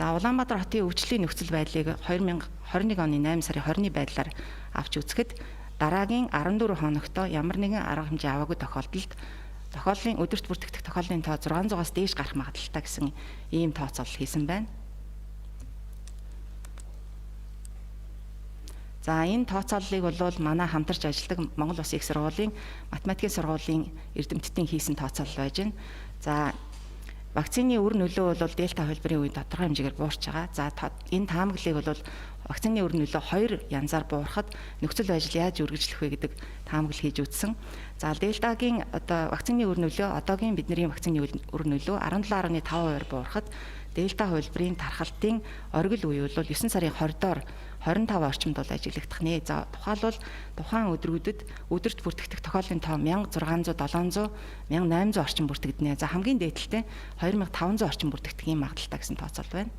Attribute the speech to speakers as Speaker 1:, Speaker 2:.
Speaker 1: За, Улаанбаатар хотын өвчлөлийн нөхцөл байдлыг 2021 оны 8 сарын 20-ны байдлаар авч үзэхэд дараагийн 14 хоногт ямар нэгэн арга хэмжээ аваагүй тохиолдолд тохиоллын өдөрт бүртгэгдэх тохиоллын тоо 600-аас дээш гарах магадлалтай гэсэн ийм тооцоолол хийсэн байна. За, энэ тооцооллыг бол манай хамтарч ажилладаг Монгол Улсын их сургуулийн математикийн сургуулийн эрдэмтдийн хийсэн тооцоолол байж байна. За, вакцины үр нөлөө бол дельта хувилбарын үед тодорхой хэмжээгээр буурч байгаа. За, энэ таамаглалыг бол вакцины үр нөлөө хоёр янзаар буурахад нөхцөл байдал яаж үргэлжлэх вэ гэдэг таамаглал хийж үзсэн. За, дельтагийн одоо вакцины үр нөлөө, одоогийн бидний вакцины үр нөлөө 17.5% буурахад дельта хувилбарын тархалтын оргил үе бол 9 сарын 20-доор 25 орчимд бол ажиглагдах нэ. За, тухайлбал тухайн өдрүүдэд өдөрт бүртгэгдэх тохиоллын тоо 1600, 700, 1800 орчим бүртгэгдэнэ. За, хамгийн дээдэлтэй 2500 орчим бүртгэгдэх юм магадлалтай гэсэн тооцоол байна.